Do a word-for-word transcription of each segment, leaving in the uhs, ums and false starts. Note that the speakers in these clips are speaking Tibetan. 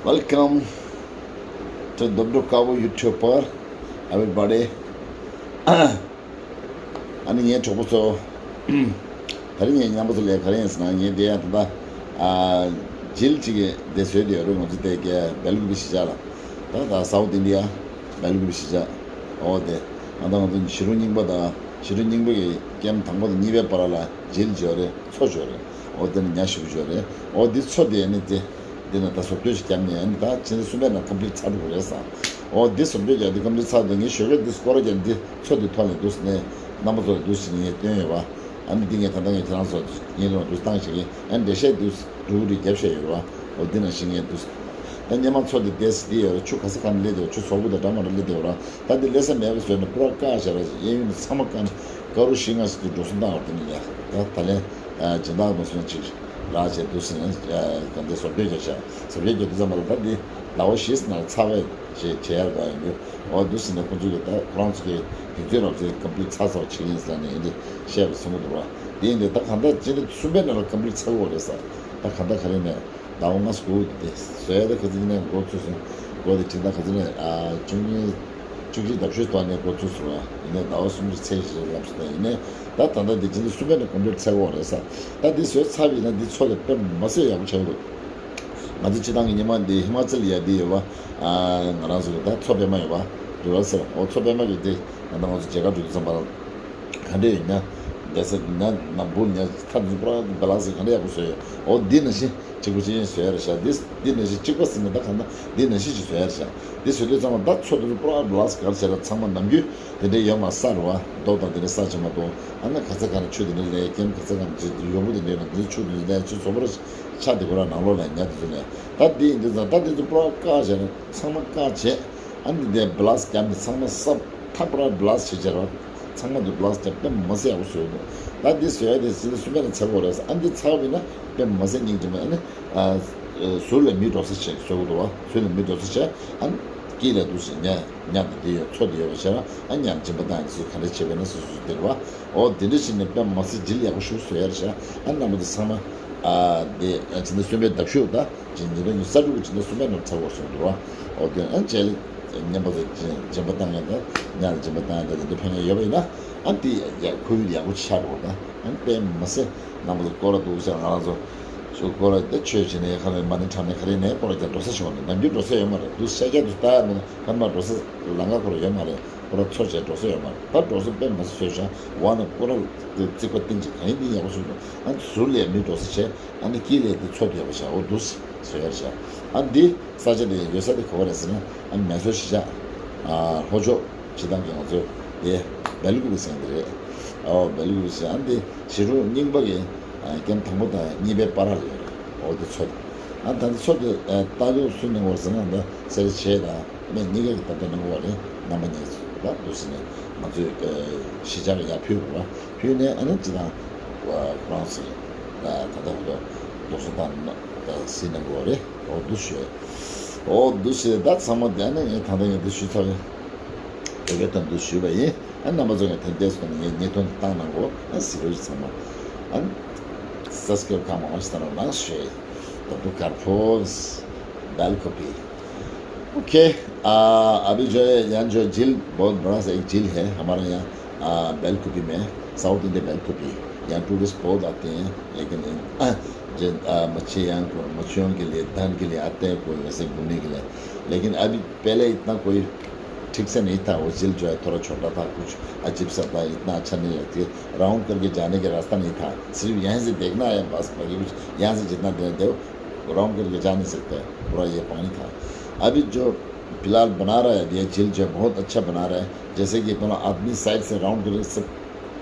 Welcome to Dobdo Kavu YouTuber, everybody. ཨ་ནི་ངའི་གྲོགས་པོ་ཚོ། ད་རིང་ངས་མཉམ་པོ་ཚོ་ལས་ག་རེ་ཡིན་ཟེར་ན། ངས་དེ་ཡང་ད་ལྟ་ཨ་ཇིལ་གཅིག་གི་དེ་བཟོས་དེ་ཡོད་རེད། ང་ཚོ་དེ་ག་སྦེལ་ཀུ་པེ་གཞིས་ཆགས་ལ། ད་ད་སའུ་ཐི་ཨིན་ཌི་ཡ་སྦེལ་ཀུ་པེ་གཞིས་ཆགས། འོ་དེ་ང་ད་ང་ཚོ་ཕྱི་དྲོ་རྙིང་པ་དང་ཕྱི་དྲོ་རྙིང་པ་གི་ཀེམ་དང་པོ་དང་གཉིས་པའི་བར་ལ་ཇིལ་བྱོས་རེད། མཚོ་བྱོས་རེད། འོ་དེ་ནི་ཉ་ཞིབ་བྱོས་རེད། འོ་འདི་མཚོ་དེ་ནི་དེ། འདི་ན་ད་བཟོ་བཅོས་ཤིག་བརྒྱབ་ནས། ཨ་ནི་ད་ཕྱི་ཟླ་གསུམ་པའི་ནང་ཀམ་པི་ལིཊ་ཚར་འགྲོ་གི་རེད་ཟེར། འོ་འདི་བཟོ་བཅོས་བརྒྱབ་དུས་ཀམ་པི་ལིཊ་ཚར་དུས་ངས་ཞོགས་ཀས་འདི་སྐོར་ར་བརྒྱབ་འདི་མཚོ་འདི་ཐོག་ནས་འདུག་ཟེར་ནས་རྣམ་པ་ཚོ་ལ་འདུག་ཟེར་ནས་ངས་སྟོན་ཡོད་པ། ཨ་ནི་འདི་ངས་ད་ལྟ་ངས་ཁྱེད་རང་ཚོ་ངས་ལོ་འདུག་བཏང་ཞིག་ཡིན། ཨ་ནི་འགྲེལ་བཤད་འདུག་འགྲུབ་རེ་བརྒྱབ་བཤད་ཡོད་པ། འོ་འདི་ནང་བཞིན་ངས་འདུག་ད་སྙེ་མ་མཚོ་འདི་བལྟས་ཟེར་འདི་ཡོད་རེད། ཆུ་ག་ས་ག་ནས་སླེབས་འདུག་ཆུ་བཟོ་བོ་དང་འདྲ་མ་འདྲ་སླེབས་འདུག་ར། ད་འདི་སླེབས་ས་མེད་པ་བཟོས་ནས་པུ་ར་བཀག་བྱས་ར། གཡས་གཡོན་ནས་ཚང་མ་བཀག་ནས་ཀ་རུ་བཞི་ལྔ་ཞིག་ཏུ་འགྲོ་སོང་བཏང་བ་དེ་ནས་ལས་ད་ད་ལན། སྦྱིན་བདག་ནོར་སོན་ཅིག་རག་བྱས་འདུག་ཟེར་ནས་གང་དེ་བཟོ་བཅོས་བརྒྱབ་བྱས། བཟོ་བཅོས་བརྒྱབ་དུས་ཙམ་པ་ལ་ད་འདི་ཟླ་བ་བཞི་ནང་ཚར་བའི་ཞེས་བྱས་ཡར་འགྲོ་ཡོང་རྒྱུ། འོ་འདུག་ཟེར་ནས་ཁོང་ཚོ་གིས་ད་ཁོ་རང་ཚོ་གི་དུས་ཚོད་རོབ་ཙམ་ཀམ་པི་ལིཊ་ཚར་ཚར་བ་ཅིག་ཡིན་ཟེར་ནས་ཡིན་འདི་བཤད་པ་གསུང་གི་འདུག་བ། དེ་ཡིན་དུས་ད་གང་ལྟར་སྤྱི་ཟླ་གསུམ་པའི་ནང་ལ་ཀམ་པི་ལིཊ་ཚར་གི་ཡོད་རེད་ཟེར། ད་གང་ལྟར་ག་རེ་ནས། ཟླ་བ་ལྔ་སྒུག་དེ་བཟོ་ཡ་དེ་ག་ཚོད་ནས་འགོ་ཚུགས་སོང་། འགོ་དེ་ཁྲིམས་ཐག་ག་ཚོད་ནས་ཨ་བཅུ་གཉིས་བཅུ་གཅིག་ཟླ་བཞི་ཐོག་ནས་འགོ་ཚུགས་སོང་བ། ཡིན་ནའི་ཟླ་བ་གསུམ་གྱི་ཚད་ཞིག་ལབ་སོང་། ད་ཡིན་ནའི་ད་ད་ལྟ་འདི་སྤྱི་ཟླ་གསུམ་པའི་ནང་ཀོམ་པི་ལིཊ་ཚར་གི་ཡོད་རེད་ཟེར། ད་འདི་བཟོས་ཚར་བ་ཡིན་ན་འདི་མཚོ་དེ་དཔེ་མི་སྲིད་ཡག་པོ་ཆགས་ཀྱི་འདུག་ང་ཚོ་སྤྱི་བཏང་གི་སྙེ་མ་འདི་ཧི་མ་ཅལ་ཡ་འདི་ཡོད་པ། ང་རང་ཚོ་གི་ད་མཚོ་པད་མ་ཡོད་པ། འདི་བ་ཟེར། འོ་མཚོ་པད་མ་གི་འདི་ང་ད་ང་ཚོ་མཇལ་ཁ་འགྲོ་དུས་ཙམ་པ་ལ། ག་འདྲ་ཡོད་ཉ། འདས་ས་ཉ་ན་འབུ་ཉ་ཐ་དུ་པུ་ར་བེ་ལག་ཟེར་ག་འདྲ་ཡག་པོ་བཟོས་ཡོད། འོ་འདི་ནང་བཞིན་གཅིག་པུ་གཅིག་ཡིན་བཟོས་ཡ་རེད་ཤག་འདི་འདི་ནང་བཞིན་གཅིག་པ་ཟེར་ན་ད་ག་ན་འདི་ནང་བཞིན་ཅིག་བཟོས་ཡ་རེད་ཤག་འདི་བཟོས་དུས་ཙམ་པ་ད་མཚོ་དུ་པུ་ར་བེ་ལག་ག་རེ་བྱས་ན་ཚང་མ་ནམ་རྒྱུན་དེ་འདྲ་ཡོད་མ་ས་རེད་བ། རྡོ་དང་དེ་འདྲ་ས་ཆེ་མ་གཏོགས། ཨ་ན་ག་ས་ག་ན་ཆུ་དེ་འདྲ་ལས་ཀེམ་ག་ས་ག་ན་ཡོང་བུ་དེ་འདྲ་ཡོད་ན་འདི་ཆུ་དེ་འདྲ་ཆུ་བཟོ་པོ་ར་ཆ་དེ་ཁོ་ར་ནང་ལོགས་ལ་ཉ་དེ་ཚོ་ལས། ད་འདི་ཡིན་དུས་ཙམ་ད་འདི་ཚོ་པུ་ར་བཀག་བྱས་ན་ཚང་མ་བཀག་བྱས། ཨ་ནི་དེ་བེ་ལག་བརྒྱབ་ནས་ཚང་མ་སྲབ་ཐག་པ་ར་བེ་ལག་བྱེད་བྱེད་ར། ཚང་མ་དེ་བེ་ལག་བརྒྱབ་དཔེ་མ་སྲིད་ཡག་པོ་བཟོས་འདུག་ད་འདི་བཟོས་ཡ་དེ་སྤྱི་ཟླ་གསུམ་པ་ནས་ཚར་དགོས་རེད་ཟེར། ཨ་འདི་ཚར་བ་ཡིན་ན་དཔེ་མ་སྲིད་སྙིང་རྗེ་མོ། ཨ་ནི་ཨ་ཟུར་ལ་མི་འགྲོ་ས་བྱེད་བཟོ་དགོས་འདུག་བ། ཟུར་ལ་མི་འགྲོ་ས་བྱས། ཨ་ནི་དཀྱིལ་ལ་འདུག་ཟེར་ཉ་ཉ་དེ་འདི་ཡོད་མཚོ་དེ་ཡོད་པ་བྱས་ར། ཨ་ཉ་ལ་སྦྱིན་པ་བཏང་ཡ་དེ་ཚོ་ག་འདྲ་བྱེད་པ་ཡིན་ན་སོ་སོ་སོ་དེ་རེད་བ། འོ་དེ་འདྲ་བྱས་ནས་དཔེ་མ་སྲིད་ཇིལ་ཡག་པོ་ཞིག་བཟོས་ཡ་རེད་ཤག་ཨ་རྣམ་པ་ཚོ་ཚང་མ་ཨ་དེ་ཨ་སྤྱི་ཟླ་གསུམ་པའི་ཟླ་བཞི་པ་ད། ཅིག་ཉིས་སྟོང་ཉི་ཤུ་རྩ་དྲུག་གི་སྤྱི་ཟླ་གསུམ་པའི་ནང་ཚར་བར་སོང་འདུག་བ། འོ་དེ་ཨ་ཅེ་ལི་ཉན་པ་ཚོ་སྦྱིན་པ་བཏང་ཡ་ད་ཉ་ལ་སྦྱིན་པ་བཏང་ཡ་ད་དེ་འདྲ་ཕན་ཡ་ཡོད་པ་ཡིན་ན། ཨ་དེ་ཡ་ཁོར་ཡུག་ཡག་པོ་ཆགས་འགྲོ་ད། ཨ་དཔེ་མ་སྲིད་རྣམ་པ་ཚོ་སྐོར་ར་འདུག་ཟེར། ང་རང་ཚོ་ཚོ་སྐོར་ར་དེ་ཆོས་བྱེད་ནས་ཁ་ནས་མ་ཎི་བགྲང་ནས་ག་རེ་ནས་སྐོར་ར་རྒྱག་འགྲོ་ས་ཞིག་ཡོད་མ་རེད། ནམ་རྒྱུན་འགྲོ་ས་ཡོད་མ་རེད། འདུག་ཤ་རྒྱག་ཏུ་ལྟ་ཡ་མེད་ན་ཁ་མ་འགྲོ་ས་ལམ་ཁ་ཁོ་ར་ཡོད་མ་རེད། ཁོ་ར་ཚོ་བྱས་འགྲོ་ས་ཡོད་མ་རེད། ད་འགྲོ་ས་དཔེ་མ་སྲིད་བཟོས་ཤག་འོ་ན་སྐོར་ར་དེ་རྩིག་པ་བཏིང་ཅིག་གང་ཡིན་དེ་ཡག་པོ་བཟོས་འདུག་ཨ་ཟུར་ལས་མི་འགྲོ་ས་བྱས། ཨ་ནི་དཀྱིལ་ལས་དེ་མཚོ་དེ་ཡོད་པ་བྱ། འོ་འདུག་བཟོས་ཡ་རེད་བྱ། ཨ་འདི་ས་ཆ་དེ་ཡོད་ས་དེ་ག་པར་རེད་ཟེར་ན། ཨ་ནི་མེ་སོར་གཞིས་ཆགས་ཨ་ལྷོ་ཕྱོགས་སྤྱི་བཏང་གི་ང་ཚོ་དེ་སྦེལ་ཀུ་པེ་ཟེར་དེ་རེད། ཨོ་སྦེལ་ཀུ་པེ་ཟེར། ཨ་ནི་དེ་ཕྱི་དྲོ་རྙིང་པ་གི་ཨ་ཀེམ་དང་པོ་དང་གཉིས་པའི་བར་ལ་ཡོད་རེད། འོ་དེ་མཚོ་དེ། ཨ་ད་ནི་མཚོ་དེ་ཨ་ལྟ་ལོག་སུ་གནང་བ་ཟེར་ན། ད་སེར་བྱེས་དང་སྨན་གཉིས་ཀ་གི་ད་ལྟ་གནང་བ་རེད། རྣམ་པ་གཉིས་ལ་འདུག་ཟེར་ནས་ང་ཚོས་གཞིས་ཆགས་ལ་ཡར་ཕུལ་བ། ཕུལ་ནས་ཨ་ནི་སྤྱི་བཏང་ཁོ་རང་ཚོས་ད་ལྟ་ཁོ་ཚོ་རྡོ་སོལ་བཏང་ནས་གཟིགས་གནང་དགོས་པ་རེད། འོ་འདུག་ཞུས། འོ་འདུག་ཞུས། ད་ཚང་མ་དེ་ཨ་ནི་ངས་ད་ལྟ་ངས་འདི་ཞུས་ཚར་བས་བོད་སྐད་དོན་འདུག་ཞུས་པ་ཡིན། ཨ་རྣམ་པ་ཚོ་ངས་དེ་འདྲས་སོང་ནས་ངས་ཉེས་དོན་བཏང་གནང་དགོས། ཨ་གཟིགས་རོགས་ཚང་མ། ཨ་སབ་སི་ཀ་རབ་གང་མང་མང་ཞིག་བཏང་རོགས་གནང་ཞུས། ད་དུ་དཀར་པོ་སྦེལ་ཀོབ་པི། اوکے، آ، ابھی جو ہے، یہاں جو جھیل، بہت بڑا سا ایک جھیل ہے ہمارے یہاں، آ، بیلکوپی میں، ساؤتھ انڈیا بیلکوپی۔ یہاں ٹورسٹ بہت آتے ہیں، لیکن، آ، جو، آ، مچھلیاں کو، مچھلیوں کے لیے، دھن کے لیے آتے ہیں، کوئی ویسے گھومنے کے لیے۔ لیکن ابھی، پہلے اتنا کوئی ٹھیک سے نہیں تھا، وہ جھیل جو ہے تھوڑا چھوٹا تھا، کچھ عجیب سا تھا، اتنا اچھا نہیں لگتا، راؤنڈ کر کے جانے کا راستہ نہیں تھا، صرف یہیں سے دیکھنا ہے بس، باقی کچھ یہاں سے جتنا دیر دو، راؤنڈ کر کے جا نہیں سکتے، پورا یہ پانی تھا۔ ابھی جو فی الحال بنا رہا ہے، یہ جھیل جو ہے بہت اچھا بنا رہا ہے، جیسے کہ اپنا آدمی سائیڈ سے راؤنڈ کر کے سب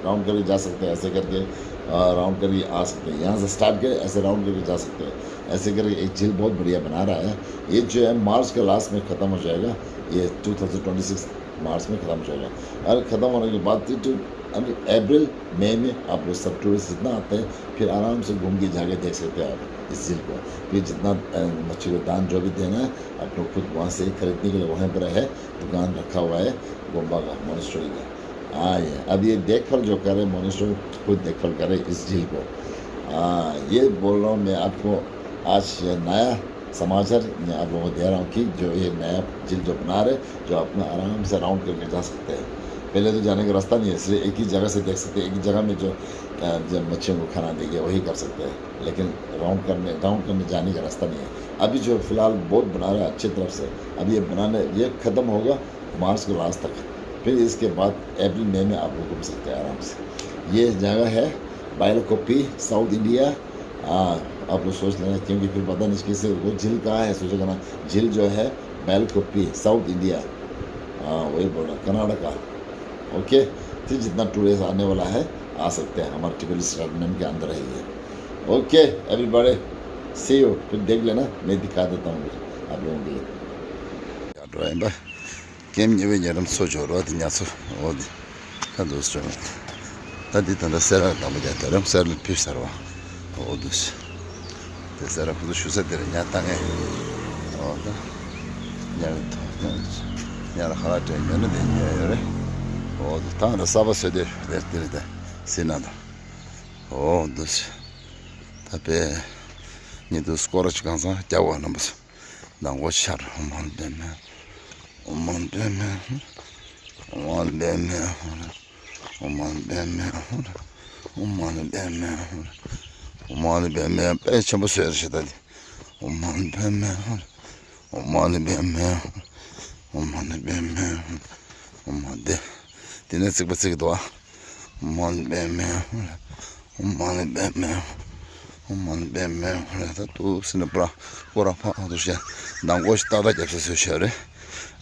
راؤنڈ کر کے جا سکتے ہیں، ایسے کر کے، آ، راؤنڈ کر کے آ سکتے ہیں، یہاں سے اسٹارٹ کرے، ایسے راؤنڈ کر کے جا سکتے ہیں، ایسے کر کے ایک جھیل بہت بڑھیا بنا رہا ہے۔ یہ جو ہے مارچ کے لاسٹ میں ختم ہو جائے گا، یہ ٹو تھاؤزینڈ ٹوئنٹی سکس مارچ میں ختم ہو جائے گا۔ اور ختم ہونے کے بعد پھر جو ابھی اپریل مئی میں آپ لوگ سب ٹورسٹ جتنا آتے ہیں، پھر آرام سے گھوم کے جا کے دیکھ سکتے ہیں آپ اس جھیل کو۔ پھر جتنا، آ، مچھلی کو دان جو بھی دینا ہے، آپ لوگ خود وہاں سے ہی خریدنے کے لیے وہیں پر ہے، دکان رکھا ہوا ہے گومبا کا، مونسٹری کا۔ ہاں، یہ اب یہ دیکھ بھال جو کرے، مونسٹری خود دیکھ بھال کرے اس جھیل کو۔ ہاں، یہ بول رہا ہوں میں آپ کو، آج یہ نیا समाचार मैं आप लोगों को दे रहा हूँ कि जो ये नया झील जो बना रहे, जो अपना आराम से राउंड करके जा सकते हैं। पहले तो जाने का रास्ता नहीं है, सिर्फ एक ही जगह से देख सकते हैं, एक ही जगह में जो, अ, जो मच्छियों को खाना देंगे, वही कर सकते हैं। लेकिन राउंड करने, राउंड करने जाने का रास्ता नहीं है। अभी जो फिलहाल बोट बना रहे हैं अच्छी तरफ से, अभी ये बनाने, ये ख़त्म होगा मार्च के लास्ट तक। फिर इसके बाद अप्रैल, मई में आप लोग घूम सकते हैं आराम से। ये जगह है बायलकोपी, साउथ इंडिया। हाँ, आप लोग सोच लेना, क्योंकि फिर पता नहीं किसे, वो झील कहाँ है, सोचेगा ना। झील जो है बायलकोपी, साउथ इंडिया। हाँ, वही बोल रहा, कर्नाटका। ओके, फिर जितना टूरिस्ट आने वाला है, आ सकते हैं, हमारे टिपिकल स्टेटमेंट के अंदर है ये। ओके, एवरीबॉडी, सी यू। फिर देख लेना, मैं दिखा देता हूँ फिर आप लोगों के लिए। ཀེམ་ཉེ་བའི་ཉེ་རམ་ཚོ་འབྱོར་བ་དེ་ཉ་ཚོ་འོ་དེ་ད་འདུག་སེ་ད་འདི་ད་ལྟ་སེ་ར་དང་པོ་རྒྱ་དེ་རམ་སེ་ར་ལ་ཕུལ་ཚར་བ་འོ་འདུག་སེ། དེ་སེ་ར་ཁོ་ཚོ་བཞུགས་ས་དེ་ར་ཉ་ལྟ་ངེས་འོ་ད་ཉ་གི་ཐོག་ཉ་ལ་ཁ་ལག་སྤྲད་ཉོ་ན་དེ་ཉོ་ཡོད་རེད། འོ་དེ་ད་ང་ཚོ་གསར་པ་བཟོས་དེ་རེད། དེ་རེད། དེ་སེ་ན་ད་འོ་འདུག་སེ་ད་པས་ཉི་འདུག་སྐོར་ར་ཅིག་གང་ཚང་རྒྱག་བ་རྣམ་པ་ཚོ། ནང་སྒོ་ཕྱར། ཨོཾ་མ་ཎི་པདྨེ། ཨོཾ་མ་ཎི་པདྨེ། ཨོཾ་མ་ཎི་པདྨེ། ཨོཾ་མ་ཎི་པདྨེ། ཨོཾ་མ་ཎི་པདྨེ། ཨོཾ་མ་ཎི་པདྨེ། དཔེ་ཆེན་པོ་བཟོས་རེད་ཤག་ད་འདི། ཨོཾ་མ་ཎི་པདྨེ། ཨོཾ་མ་ཎི་པདྨེ། ཨོཾ་མ་ཎི་པདྨེ། ཨོཾ་མ་ཎི། དེ་ནས་རྩིག་པ་བརྩིགས་འདུག་ཨ། ཨོཾ་མ་ཎི་པདྨེ། ཨོཾ་མ་ཎི་པདྨེ། ཨོཾ་མ་ཎི་པདྨེ། ད་འདུག་སེ་ནས་པུ་ར་སྐོར་ར་ཕར་འདུག་སེ་ནང་སྒོ་ཞིག་ཏག་ཏག་རྒྱབ་ས་བཟོས་བཞག་རེད།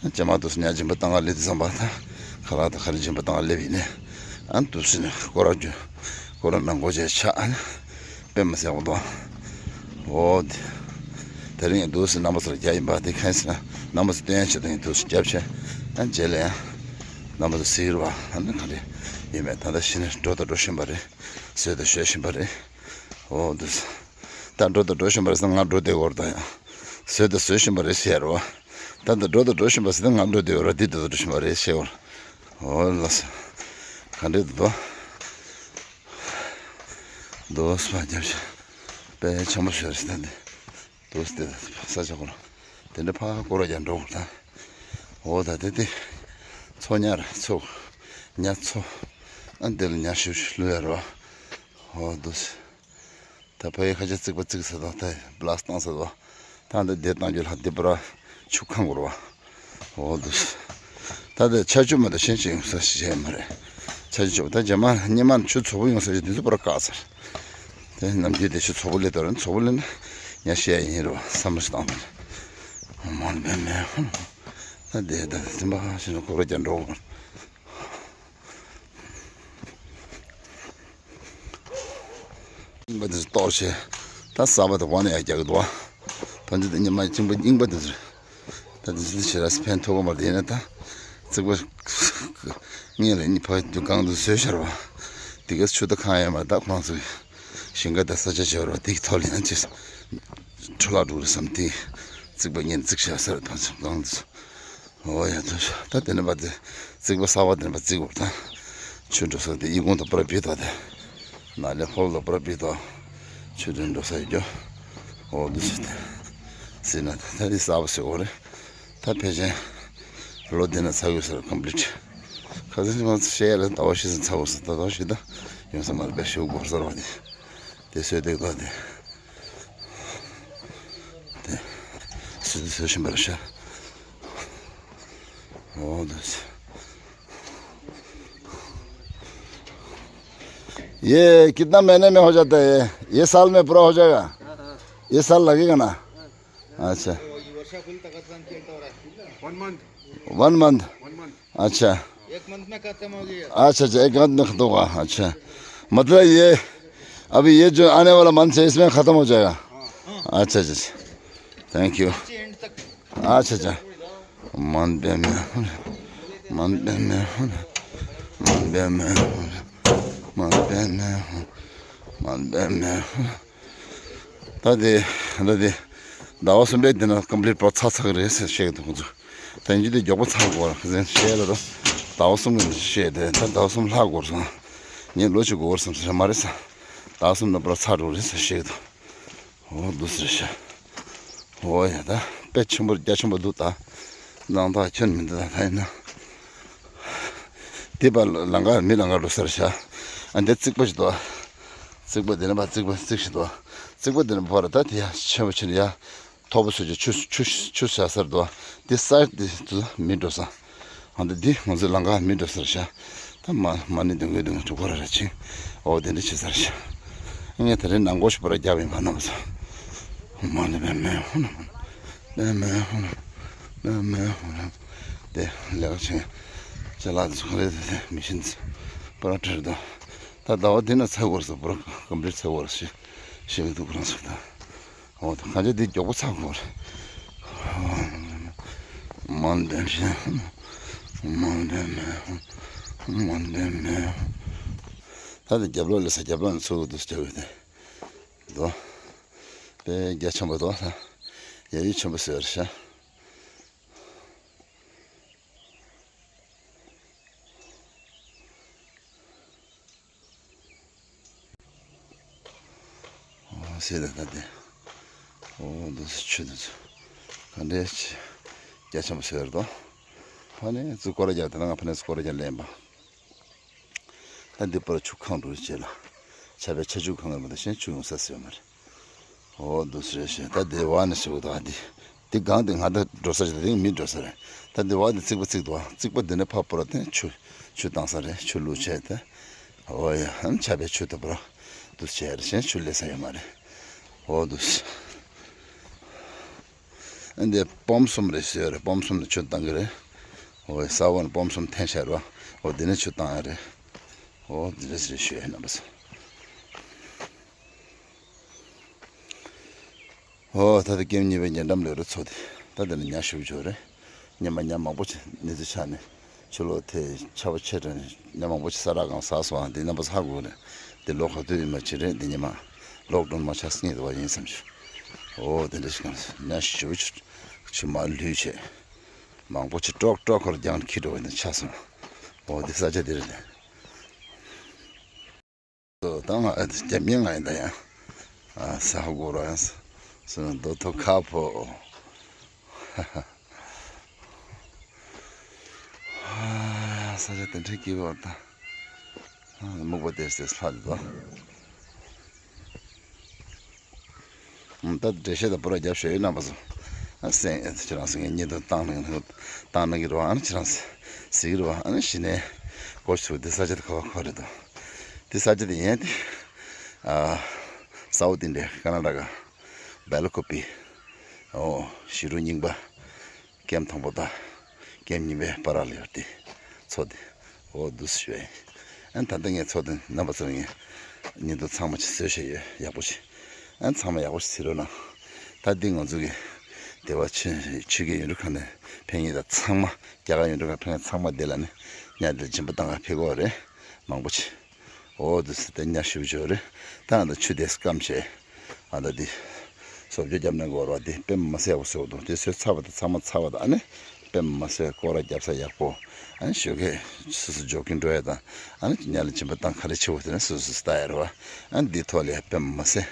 རྗེས་མ་འདུག་སེ་ཉ་སྦྱིན་པ་བཏང་ག་སླེབས་དུས་ཙམ་པ་ད་ཁ་ལག་དང་ག་རེ་སྦྱིན་པ་བཏང་ག་སླེབས་ཡིན་ནས་ཨ་འདུག་སེ་ནས་སྐོར་ར་རྒྱུ་སྐོར་ར་ནང་སྒོ་བྱས་ཆགས་ཨ་ནི་དཔེ་མི་སྲིད་པ་འདུག་འོ་དེ་དེ་རིང་འདུག་སེ་རྣམ་པ་ཚོར་རྒྱག་ཡིན་པ་དེ་གང་ཡིན་ཟེར་ན་རྣམ་པ་ཚོ་སྟོན་ཡ་ཆེད་དུ་ཡིན། འདུག་སེ་རྒྱབ་བྱས་ཨ་རྗེས་ལ་ཡང་རྣམ་པ་ཚོ་གཟིགས་རོགས་ཨ་ནི་ག་རེ་ཡིན་མེད། ད་ལྟ་གཞི་ནས་འགྲོ་དང་འགྲོ་བཞིན་པ་རེད། བཟོས་དང་བཟོ་བཞིན་པ་རེད། འོ་འདུག་སེ་ད་འགྲོ་དང་འགྲོ་བཞིན་པ་རེད་ཟེར་ན་ང་འགྲོ་བསྡད་ཡོད་རེད། ད་ཡང་བཟོས་དང་བཟོ་བཞིན་པ་རེད་ཟེར་རོ། ད་ལྟ་འགྲོ་དང་འགྲོ་བཞིན་པ་ཟེར་ན་ང་འགྲོ་བསྡད་ཡོད་རེད། འདི་འགྲོ་དང་འགྲོ་བཞིན་པ་རེད་ཟེར་བ། འོ་ལགས་སོ། ག་འདྲས་འདུག་འདུག་སེ་ཕར་རྒྱབ་ཤག་དཔེ་ཆེན་པོ་ཞིག་རེད་ད་འདི། འདུག་སེ་དེ་ད་ས་ཆ་ཁོ་རང་དེ་འདྲ་ཕར་སྐོར་ར་རྒྱག་འགྲོ་དགོས་ད། འོ་ད་དེ་དེ་མཚོ་ཉ་རེད། མཚོ་ཉ་མཚོ་ཨ་འདི་ལ་ཉ་ཞིབ་ཞིབ་ལུས་ཡ་རེད་བ། འོ་འདུག་སེ། ད་ཕ་ཡི་ཁ་ཆེ་རྩིག་པ་རྩིག་ས་དང་ད་བླ་སྟངས་ས་དང་ད་འདི་བསྡད་བཏང་རྒྱུ་ལྷག་འདི་པར་ཆུ་ཁང་སྐོར་བ། འོ་འདུག་སེ། ད་ལྟ་ཆར་ཆུ་མ་གཏོགས་གཞན་ཅི་ཡོང་ས་ཞིག་བྱས་མ་རེད། ཆར་ཆུ་ཆུ་ད་རྗེས་མ་སྙེ་མ་ཆུ་ཚ་པོ་ཡོང་ས་ཞིག་འདི་ཚོ་པར་བཀག་ཚར། དེ་ནམ་རྒྱུན་དེ་ཆུ་ཚ་པོ་སླེབས་དོ་རེད། ཚ་པོ་སླེབས་ན་ཉ་བཤས་ཡིན་རེད་བ། བསམ་བློ་ཞིག་བཏང་དང་། མ་འདི་མེད་ཧོན། ད་དེ་ད་སེམས་པ་ཞིག་ན་སྐོར་ར་རྒྱག་འགྲོ་དགོས། རྙིང་པ་དེ་ཚོ་གཏོར་བྱས་ད་གསར་པ་དེ་བ་ནས་ཡར་རྒྱག་གི་འདུག་བ། ད་འདི་དེ་ཉི་མ་རྙིང་པ་རྙིང་པ་དེ་ཚོ་རེད། ད་དེ་ཚོ་ཞེ་དྲག་ཕན་ཐོགས་ཀྱི་མ་རེད། ཡིན་ན་ད་རྩིག་པ་ངས་ལ་ནི་ཕ་དུ་གང་དུ་བཟོས་ཤར་བ། དེ་ག་ཆུ་ད་གང་ཡང་མ་ད་ཁོང་ཚོ་ཞིང་ཁ་ད་ས་ཆ་བྱེ་བ་དེ་གི་ཐོག་ལ་ཡང་ཅི་འཕྲོ་བརླག་འགྲོ་རེད་བསམ་དེ་རྩིག་པ་ངས་རྩིག་ཤར་ས་རེད། ད་ཚོ་གང་དུ། འོ་ཡ་དུ་ད་དེ་ནས་པ་དེ་རྩིག་པ་གསར་པ་དེ་ནས་པ་རྩིག་བར་དང་། ཆུ་འགྲོ་ས་དེ་ཡི་གུང་དུ་པར་བི་དོ་དེ། ན་ལེ་ཧོལ་དུ་པར་བི་དོ། ཆུ་དེ་འགྲོ་ས་ཡི་གྱོ། འོ་དུ་སི་དེ། སི་ན་དེ་ད་དེ་གསར་པ་སི་འོ་རེ། ད་ཕལ་ཆེན། ལོ་དེ་ན་ཚ་གོས་སར་ཀམ་པི་ལིཊ། ཁ་སང་ཞིག་མ་ཤེས་ཡ་ལ་ཟླ་བ་ཤི་སི་ཚ་གོས་སི་ད་ཟླ་བ་ཤི་ད། ཡོང་ས་མ་རེད་པས་ཤི་བོ་སར་བ་དེ། དེ་སོས་དེ་དོ་དེ། དེ། སུ་དེ་སུ་ཤིན་པར་ཤ། འོ་དེ། ये कितना महीने में हो जाता है? ये साल में पूरा हो जाएगा? ये साल लगेगा ना? अच्छा। One month. One month. अच्छा। एक मंथ में खत्म हो गया। अच्छा, अच्छा, एक मंथ में खत्म होगा। अच्छा, मतलब ये अभी ये जो आने वाला मंथ है, इसमें खत्म हो जाएगा। हाँ। अच्छा, अच्छा, अच्छा। Thank you. एंड तक। अच्छा, अच्छा। मन पे में, मन पे में, मन पे में, मन पे में, मन पे में। ད་དེ། ད་དེ། ཟླ་བ་གསུམ་པའི་དེ་ན་ཀམ་པི་ལིཊ་པར་ཚར་ཚར་གི་རེད་ཟེར་བཤད་གི་འདུག་ཁོང་ཚོ། ད་ཡིན་གྱི་དེ་མགྱོགས་པོ་ཚར་དགོས་ར་ཁ་སང་བཤད་ལ་ད། ཟླ་བ་གསུམ་གི་བཤད་དེ་ད་ཟླ་བ་གསུམ་ལྷག་དགོས་སོང་། ངས་ལོ་གཅིག་འགོར་སོང་ཟེར་མ་རེད་ས། ཟླ་བ་གསུམ་ན་པར་ཚར་འགྲོ་རེད་ཟེར་བཤད་གི་འདུག་འོ་འདུག་ཟེར་ཤ། འོ་ཡ་ད། དཔེ་ཆེན་པོ་རྒྱ་ཆེན་པོ་འདུག་ད། སྣང་དག་ཁྱོན་མི་འདུག་ད་ད་ཡིན་ན། དེ་པར་ལམ་ཁ་མི་ལམ་ཁ་འགྲོ་སར་བཞག་ཨ་འདི་རྩིག་པ་ཞིག་འདུག་རྩིག་པ་འདི་ནས་ཕར་རྩིག་པ་རྩིག་ཞིག་འདུག་རྩིག་པ་འདི་ནས་ཕར་ད་དེ་ཡ་ཆེན་པོ་ཆེ་ནས་ཡ། མཐོ་པོ་བཟོས་ཀྱི་ཆུ་ཆུ་ཆུ་བཞག་སར་འདུག་འདི་ས་འདི་དུ་མི་འགྲོ་ས། ཨ་འདི་འདི་ང་ཚོའི་ལམ་ཁ་མི་འགྲོ་སར་བཞག་ད་མ་མ་ཎི་འདོན་དགོས་འདོན་དགོས་ཁོ་ར་ར་ཕྱིན། འོ་དེ་འདྲ་བྱེད་ས་རེད་ཤག་ངས་དེ་རིང་ནང་སྒོ་ཞིག་པུ་ར་རྒྱབ་ཡིན་པ་རྣམས་སོ། མ་ཎི་པདྨེ་ཧཱུྃ་ནམ། པདྨེ་ཧཱུྃ་ནམ། པདྨེ་ཧཱུྃ་ནམ། དེ་ལས་ཀ་བྱེད། ཅ་ལག་དེ་ཚོ་ག་རེ་དེ་དེ་མི་ཤེས་འདི་པུ་ར་བྲིས་འདུག་ད་ཟླ་བ་འདི་ན་ཚར་དགོས་རེད་ཟེར། པུ་ར་ཀམ་པི་ལིཊ་ཚར་དགོས་རེད་ཟེར་ཞེས་འདུག་ཁོ་རང་ཚོ་ད། འོ་ད་གང་ཅི་འདི་མགྱོགས་པོ་ཚར་དགོས་རེད། མ་འདོན་བཞིན། མ་འདོན་མེད། མ་འདོན་མེད། ད་དེ་རྒྱབ་ལོགས་ལས་ས་རྒྱབ་ལོགས་ནས་ཚུར་འདུག་རྒྱབ་ཡོད་དེ། དོ། དཔེ་རྒྱ་ཆེན་པོ་དོ་ད། ཡ་ཡུལ་ཆེན་པོ་ཟེར་ཤག་ཨོ་སེ་ད་ད་དེ། ཨོ་འདུག་སེ་ཆུ་འདི་ཚོ་ག་འདྲའི་ཆེ། རྒྱ་ཆེན་པོ་ཟེར་དོ། ཕ་ནས་ཚུར་སྐོར་ར་རྒྱག་དེ་ན་ང་ཕ་ནས་ཚུར་སྐོར་ར་རྒྱག་ལེན་པ། ད་འདི་པར་ཆུ་གང་འགྲོ་བྱེད་ལ། ཆ་པའི་ཆ་ཆུ་གང་ལ་མ་ད་གཞན་ཆུ་ཡོང་ས་ཟེར་མ་རེད། ཨོ་འདུག་སེ་རེད་ཤག་ད་དེ་བ་ནས་ཞུ་ད་འདི། འདི་སྒང་དེ་ང་ད་འགྲོ་ས་ཞིག་ད་དེ་མི་འགྲོ་ས་རེད། ད་འདི་བ་འདི་རྩིག་པ་རྩིག་འདུག་རྩིག་པ་འདི་ནས་ཕར་པུ་ར་དེ་ཆུ་ཆུ་བཏང་ས་རེད། ཆུ་བླུགས་བྱས་ཏེ། ཨོ་ཡ་ཨ་ནི་ཆ་པའི་ཆུ་ད་པུ་ར་འདུག་བྱས་རེད། གཞན་ཆུ་སླེབས་ས་ཡོད་མ་རེད། ཨོ་འདུག་སེ། ཨ་འདི་སྤོམ་གསུམ་རེད་ཟེར་རེད། སྤོམ་གསུམ་ནས་ཆུ་བཏང་གི་རེད། ཨོ་ཡ་ས་བོན་སྤོམ་གསུམ་འཐེན་བྱས་རེད་བ། ཨོ་འདི་ནས་ཆུ་བཏང་ཡ་རེད། ཨོ་འདི་འདྲ་ཞིག་ཞུ་ཡ་རྣམ་པ་ཚོ། ཨོ་ད་ལྟ་ཀེམ་གཉིས་པའི་ཉེ་འགྲམ་ལ་རུ་ཚོ་དེ། ད་དེ་ནས་ཉ་ཞུ་བྱོས་རེད། ཉི་མ་ཉ་མང་པོ་ཆེ་གནས་ཚུལ་ཆགས་ནས་ཆུ་ལོག་དེ་ཆར་པ་ཆེ་དྲགས་ནས་ཉ་མང་པོ་ཆེ་ས་རག་གང་ཟག་སོང་། འདི་རྣམ་པ་ཚོ་ཧ་གོ་རེད། འདི་ལོ་ག་དུས་ཡིན་མ་ཆེ་རེད། འདི་ཉི་མ་ལོག་ཌའུན་མ་ཆགས་སྔོན་དུ་བ་ཡིན་བསམ་བྱུང་། ཨོ་དེ་འདྲ་ཞིག་གང་ཉ་ཞུ་བྱོས་ཆུ་མ་ལུས་བྱས། མང་པོ་ཆེ་ཀྲོག་ཀྲོག་ཁོར་རྒྱང་འཁྱིལ་འགྲོ་བ་ཡིན་ན་ཆགས་སོང་། ཨོ་འདི་ས་ཆ་འདི་རེད། ད་ང་རྒྱ་མི་ང་ཡིན་ད་ཡང་། ཨ་ས་གོ་ར་ཡང་སོ་ནང་རྡོ་ཐོ་ཁ་ཕོ། ས་ཆ་དེ་འདྲའི་སྐྱིད་པོ་ད། སྨུག་པ་དེ་སེ་ལྷག་འདུག་ད་འགྲེལ་བཤད་དང་པུ་ར་རྒྱབ་ཤོད་ཡོད་རྣམ་པ་ཚོ། ཨ་སེང་ཁྱེད་རང་སེང་གེ་གཉིས་དོན་བཏང་གནང་གི་བཏང་གནང་གི་རོགས། ཨ་ནི་ཁྱེད་རང་ཟེར་གི་རོགས། ཨ་ནི་གཞི་ནས་གོ་ཆུ་འདི་ས་ཆ་དེ་ག་བ་ག་རེད་དོ། འདི་ས་ཆ་དེ་ཡན་དེ། ཨ་སའུ་ཐི་ཨིན་ཌི་ཡ་ཀར་ནཱ་ཊ་ཀ་བེ་ལ་ཀུ་པི། ཨོ་ཞི་རུ་རྙིང་པ། ཀེམ་དང་པོ་དང་ཀེམ་གཉིས་པའི་བར་ལ་ཡོད་དེ། མཚོ་དེ། འོ་འདུག་སེ་ཞུ་ཡ་ཡིན། ཨ་ནི་ད་ལྟ་ངས་མཚོ་དེ་རྣམ་པ་ཚོར་ངས་ཉིན་ཐོ་ཚང་མ་ཅིག་བཟོས་བཞག་ཡོད། ཡག་པོ་ཞིག་ཨ་ནི་ཚང་མ་ཡག་པོ་ཞིག་གཟིགས་རོགས་གནང་། ད་འདི་ང་ཚོ་གི་སྡེ་བ་ཆོས་ཆོས་ཀྱི་ཡོན་ཏན་ཁང་ནས་ཕེབས་མཁན་དང་ཚང་མ། རྒྱ་གར་ཡོན་ཏན་ཁང་ཕེབས་མཁན་ཚང་མ་འདི་ལ་ནི་ཉ་དེ་སྦྱིན་པ་བཏང་ག་ཕེབས་ཀྱི་ཡོད་རེད། མང་པོ་ཞིག་འོ་འདི་སི་ཏེ་ཉ་ཞུ་ཞོ་རེད། ད་ཨ་ད་ཆུ་དེ་སྐམ་བྱས། ཨ་ད་འདི་བཟོ་བཅོས་རྒྱབ་ནས་འགོར་བ་འདི་དཔེ་མ་སྲིད་ཡག་པོ་བཟོས་འདུག་དེ་བཟོས་ཚར་བ་དང་ཚང་མ་ཚར་བ་དང་ཨ་ནི་དཔེ་མ་སྲིད་སྐོར་ར་རྒྱབ་ས་ཡག་པོ། ཨ་ནི་ཞོགས་ཀས་སོ་སོ་འཇོག་གིན་འགྲོ་ཡ་དང་ཨ་ནི་ཉ་ལ་སྦྱིན་པ་བཏང་ག་རེ་བྱེད་འོ་དེ་ནས་སོ་སོ་ལྟ་ཡ་རེད་བ། ཨ་ནི་འདི་ཐོག་ལ་ཡ་དཔེ་མ་སྲིད་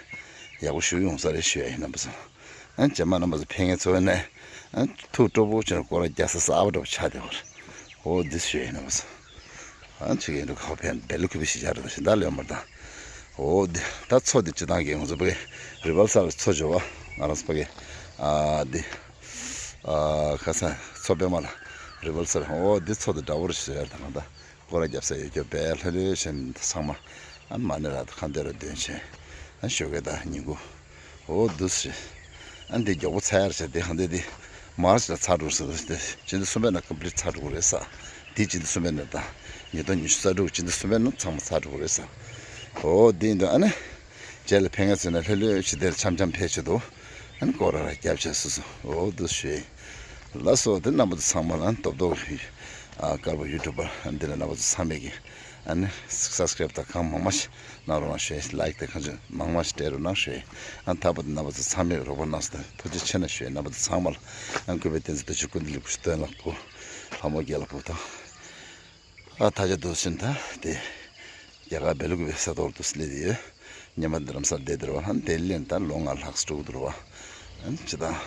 ཡག་པོ་ཞིག་ཡོང་ས་རེད་ཞུ་ཡ་ཡིན་རྣམ་པ་ཚོ། ཨ་ནི་རྗེས་མ་རྣམ་པ་ཚོ་ཕེབས་མཁན་ཚོ་ནས་ཨ་ནི་ཐུགས་སྤྲོ་པོ་བྱས་ནས་སྐོར་ར་རྒྱག་ས་གསར་པ་འདྲ་པོ་ཆགས་བསྡད་པ་རེད། འོ་འདི་ཞུ་ཡ་ཡིན་རྣམ་པ་ཚོ། ཨ་ནི་ཆི་གེ་འདུག་ཁ་ཕན་བེ་ལུ་ཁུ་བི་ཤི་ཆ་རེད་ཤི་ད་ལེ་མར་དང་། འོ་འདི་ད་མཚོ་འདི་སྤྱི་བཏང་གི་ང་ཚོ་བོད་རི་བལ་སར་མཚོ་བྱོ་བ་ང་རང་ཚོ་བོད་ཨ་འདི་ཨ་ཁ་སང་མཚོ་པད་མ་ལ་རི་བལ་སར། འོ་འདི་མཚོ་འདི་འདྲ་བོ་རེད་ཤི་ཟེར་ཡ་ད་ང་ད་སྐོར་ར་རྒྱབ་ས་ཡོད་རྒྱུ་བས་ལྷོད་ལྷོད་བཞིན་ཚང་མ་ཨ་མ་ཎི་ར་ད་ཁ་འདོན་ར་འདོན་བྱས་ཨ་ཞོགས་ཀས་ད་ཉིན་གུང་། འོ་འདུག་སེ། ཨ་འདི་མགྱོགས་པོ་ཚར་ཡར་བྱས་དེ་ཧང་དེ་དེ་མར་ཅི་ལ་ཚར་འགྲོ་ཟེར་དེ་ཕྱི་ཟླ་གསུམ་པའི་ནང་ཀམ་པི་ལིཊ་ཚར་འགྲོ་གི་རེད་ས། དེ་ཕྱི་ཟླ་གསུམ་པའི་ནང་དང་ཉིས་སྟོང་ཉི་ཤུ་རྩ་དྲུག་ཕྱི་ཟླ་གསུམ་པའི་ནང་ཚང་མ་ཚར་འགྲོ་གི་རེད་ས། འོ་དེ་ཡིན་དུས་ཨ་ནི་རྗེས་ལ་ཕེབས་མཁན་ཚོ་ནས་ལྷོད་ལྷོད་ཅིག་དེར་འཆམ་འཆམ་ཕེབས་ཆེད་དུ་ཨ་ནི་སྐོར་ར་ར་རྒྱབ་བྱས་སོ་སོ། འོ་འདུག་སེ། ལགས་སོ། དེ་རྣམ་པ་ཚོ་ཚང་མ་ལ་ཏོབ་ཏོབ་ཨ་དཀར་པོ་ཡུ་ཊུབ་པར་འདི་ལ་རྣམ་པ་ཚོ་ཚང་མས་ཀྱི་ཨ་ནི་སབ་སི་ཀ་རེབ་དང་གང་མང་མང་ཞིག་གནང་རོགས་གནང་ཞུ། ལའིཀ་དེ་གང་ཅི་མང་མང་ཞིག་སྤྲད་རོགས་གནང་ཞུ། ཨ་ཐ་པ་དེ་རྣམ་པ་ཚོ་ཚང་མས་རོགས་པ་གནང་སོང་ཐུགས་རྗེ་ཆེ་གནང་ཞུ། རྣམ་པ་ཚོ་ཚང་མ་ལ་ཨ་གུས་པའི་བསྟན་འཛིན་རྡོ་རྗེ་ཀུན་ལྡན་ལེགས་བཤད་སྟོན་ལ་ཕུལ། ལྷ་མོ་རྒྱལ་ལ་ཕུལ་དང་། ཨ་ད་ཆ་འདུག་ཟིན་ད་དེ་རྒྱ་གར་བེ་ལུ་གུ་བའི་ས་ཐོག་ཏུ་སླེབས་ཡོད། ཉི་མ་འདི་རམ་སར་བསྡད་འདུག་ར་བ། ཨ་དེ་ལེན་ད་ལོ་ལྔ་ལྷག་སྤྲུག་འདུག་ར་བ། ཨ་ནི་ཅི་དང་།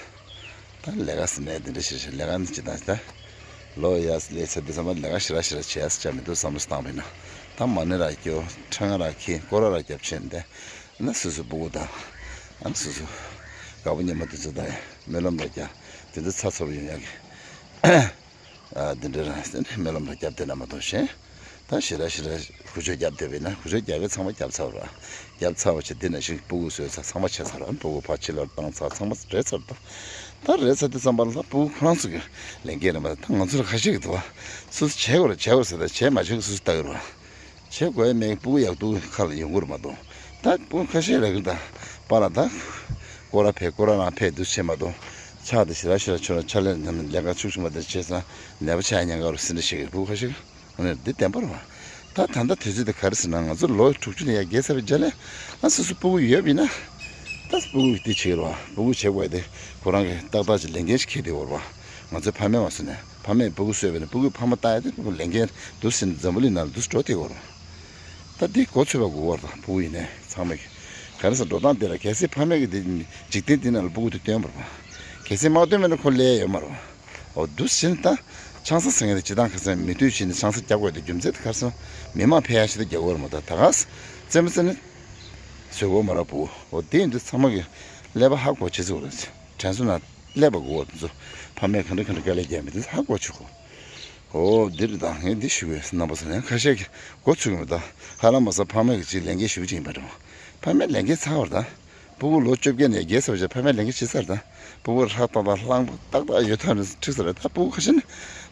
ད་ལས་ཀ་ཟེར་ནས་དེ་འདྲ་ཞིག་ཞིག་ལས་ཀ་ནི་ཅི་དང་ཅི་དང་། ལོ་ཡ་ལས་ཚེ་འདི་ཚང་མ་ལས་ཀ་ཞེ་དྲག་ཞེ་དྲག་བྱས་ཟེར་བྱ་མི་འདུག་བསམ་བློ་བཏང་བས་ན། ད་མ་ཎི་ར་སྐྱོར། ཕྲེང་བ་ར་འཁྱེར། སྐོར་ར་ར་རྒྱབ་བྱས་ནས་ཨ་ནི་སོ་སོའི་སྤུ་གུ་དང་། ཨ་ནི་སོ་སོ་དགའ་པོ་ཉེ་མོ་དེ་ཚོ་དང་སྨོན་ལམ་ར་རྒྱག་དེ་ཚོ་ཚ་ཚ་པོ་ཡོང་ཡག་གི་ཨ་འདི་འདྲ་ར་ཟེར་ནས་སྨོན་ལམ་ར་རྒྱབ་བསྡད་ན་མ་གཏོགས་གཞན། ད་ཞེ་དྲག་ཞེ་དྲག་གུ་ཆོད་རྒྱབ་བསྡད་པས་ན། གུ་ཆོད་རྒྱབ་པས་ཚང་མ་རྒྱབ་ཚར་བ་ར། རྒྱབ་ཚར་བ་བྱས་འདི་ན་ཞིག་སྤུ་གུ་བཟོས་ཚར། ཚང་མ་བྱས་ཚར་བ། སྤུ་གུ་ཕར་ཕྱི་ལོགས་བཏང་ཚར། ཚང་མ་རེད་ཚར། ད་ད་རེད་ཚར་དུས་ཙམ་པ་ལ་ད་སྤུ་གུ་ཁོ་རང་ཚོ་གི་ལས་འགན་རེད་མ་གཏོགས་ད་ང་ཚོ་ལ་ཁ་ཤས་ཀྱི་འདུག་བ། སོ་སོ་བྱེད་དགོས་རེད་བྱེད་དགོས་རེད་ཟེར། ད་བྱེད་མ་བྱེད་ཀྱི་སོ་སོ་ལྟ་གི་རེད་བ། བྱེད་དགོས་ཡ་མེད། སྤུ་གུ་ཡག་སྡུག་ཁ་ལ་ཡོང་གི་རེད་མ་གཏོགས། ད་སྤུ་གུ་ཁ་ཤས་ལ་གི་ད་པ་ལ་ད་སྐོར་ར་ཕེབས་སྐོར་ར་རང་ཕེབས་འདུག་བྱེད་མ་གཏོགས། ཕྱག་དེ་ཞེ་དྲག་ཞེ་དྲག་ཆོད་ན་ཕྱག་ལས་ཉམས་ནས་ལས་ཀ་ཤུགས་ཆུང་བ་དེ་བྱས་ཙང་ནད་པ་ཆགས་ཉེན་ཁ་རུ་སྲིད་འདྲ་ཞིག་གི་སྤུ་གུ་ཁ་ཤས་ཨ་ནི་འདི་བདེན་པ་རེད་བ། ད་ད་ལྟ་དུས་ཚོད་དེ་ག་རེ་ཟེར་ན། ང་ཚོ་ལོ་དྲུག་ཅུ་ནས་ཡར་རྒས་ཚར་བའི་རྗེས་ལ་ཨ་སོ་སོ་སྤུ་གུ་ཡོད་པ་ཡིན་ན། ད་སྤུ་གུ་འདི་བྱེད་རོགས། སྤུ་གུ་བྱེད་དགོས་དེ་ཁོ་རང་གི་ཏག་ཏག་ཅིག་ལས་འགན་ཞིག་འཁྱེར་བསྡད་ཡོད་རེད་བ། ང་ཚོའི་ཕ་མས་མ་བཟོས་ནས་ཕ་མས་སྤུ་གུ་གསོས་པ་ཡིན་ན་སྤུ་གུས་ཕ་མ་ལྟ་ཡ་དེ་སྤུ་གུ་ལས་འགན་འདུག་ཟེར་ནས་འཛམ་བུ་གླིང་ནང་ལ་འདུག་སེ་འགྲོ་བསྡད་ཡོད་རེད་བ། ད་འདི་མགོ་ཚོད་པ་དགོས་པ་རེད། སྤུ་གུ་ཡིན་ནའི་ཚང་མས་ག་རེ་ཟེར། འགྲོ་སྟངས་འདི་ལ་གལ་སྲིད་ཕ་མས་ཀྱི་འདི་འཇིག་རྟེན་འདི་ནང་ལ་སྤུ་གུ་དེ་བཏོན་པ་རེད་བ། གལ་སྲིད་མ་བཏོན་པ་ཡིན་ན་ཁོ་ལས་ཡ་ཡོད་མ་རེད་བ། འོ་འདུག་ཟེར་ནས་ད་ཆང་ས་ཟེར་མཁན་དེ་སྤྱིར་བཏང་ཁ་སང་མི་འདོད་བྱས་ནས་ཆང་ས་རྒྱག་དགོས་དེ་རྒྱུ་མཚན་དེ་ག་རེ་ཟེར་ན། མི་མང་ཕལ་ཆེར་དེ་རྒྱག་གི་ཡོད་རེད་མ་གཏོགས་ད་ག་ས་རྩེད་མོ་རྩེ་ནས་བཟོ་གི་ཡོད་མ་རེད་སྤུ་གུ། འོ་དེ་ཡིན་དུས་ཚང་མ་གི་ཀླད་པ་ཧ་གོ་བྱེད་ཟེར་བ་རེད། དྲན་གསོ་ན་ཀླད་པ་གོ་བ་དེ་ཚོ་ཕ་མས་ག་འདྲ་ག་འདྲ་དཀའ་ལས་རྒྱག་མིན་དེ་ཚོ་ཧ་གོ་བྱེད་དགོས། འོ་འདི་རེད། ད་ངས་འདི་ཞུ་བའི་རྣམ་པ་ཚོ་ནས་ཁ་ཤས་ཀྱིས་མགོ་ཚོད་ཀྱི་མེད། ད་ཧ་ལམ་མ་ཟད་ཕ་མས་ཀྱི་ཅིག་ལས་འགན་ཞུ་བ་ཅིག་ཡིན་པ་འདྲ་བ། ཕ་མས་ལས་འགན་ཚར་བ་རེད་ད། སྤུ་གུ་ལོ་བཅོ་བརྒྱད་ནས་བརྒྱད་ཚར་བ་བྱས་ཕ་མས་ལས་འགན་བྱེད་ཚར་ད། སྤུ་གུ་ཧྲག་ཏག་ཏག་གླང་པོ་ཏག་ཏག་ཡོད་ཐབས་ནས་འགྲིག་ས་རེད། ད་སྤུ་གུ་ཁ་ཤས་ནི་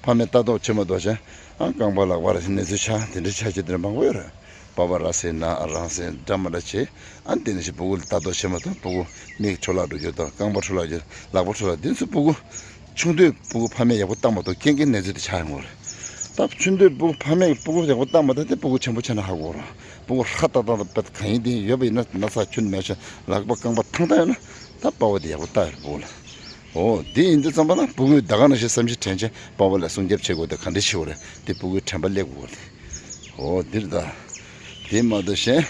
ཕ་མས་ལྟ་རྟོག་བྱེད་མ་གཏོགས་བྱས་ཨ་རྐང་པ་ལག་པ་ར་ནད་ཚུལ་ཆགས་དེ་འདྲ་ཆགས་ཀྱི་དེ་འདྲ་མང་པོ་ཡོད་རེད། པ་པ་ར་ཟེར་ན་རང་ཟེར་འདྲ་མ་འདྲ་བྱེད། ཨ་དེ་ནས་ཞིག་སྤུ་གུ་ལ་ལྟ་རྟོག་བྱེད་མ་གཏོགས་སྤུ་གུ་མིག་འཕྲོ་བརླག་འགྲོ་རྒྱུ་དང་རྐང་པ་འཕྲོ་བརླག་རྒྱུ་ལག་པ་འཕྲོ་བརླག་འདི་ཚོ་སྤུ་གུ་ཆུང་དུས་སྤུ་གུ་ཕ་མས་ཡག་པོ་བལྟ་མ་གཏོགས་རྐྱེན་གྱིས་ནད་ཚུལ་དེ་ཆགས་ཡོང་གི་རེད། ད་ཆུང་དུས་སྤུ་གུ་ཕ་མས་སྤུ་གུ་ཡག་པོ་བལྟ་མ་ཐུབ་དེ་སྤུ་གུ་ཆེན་པོ་ཆགས་ན་ཧ་གོ་ར། སྤུ་གུ་ཧྲ་ཏག་ཏག་ཏག་པད་གང་ཡིན་དེ་ཡོད་པ་ཡིན་ན་ན་ཚ་ཁྱོན་མེད་ཤ་ལག་པ་རྐང་པ་ཐང་ཐང་ཡོད་ན་ད་པ་ཕ་དེ་ཡག་པོ་བལྟ་ཡོད་རེད་སྤུ་གུ་ལ། འོ་དེ་ཡིན་དུས་ཙམ་པ་ན་སྤུ་གུས་ད་ག་ནང་བཞིན་བསམ་ཤེས་དྲན་བྱས་པ་ཕ་ལ་སྲུང་སྐྱོབ་བྱེད་དགོས་དེ་ག་འདྲ་བྱེད་དགོས་རེད། དེ་སྤུ་གུའི་དྲན་པ་སླེབས་དགོས་རེད། འོ་འདིར་ད། དེ་མ་གཏོགས་གཞན།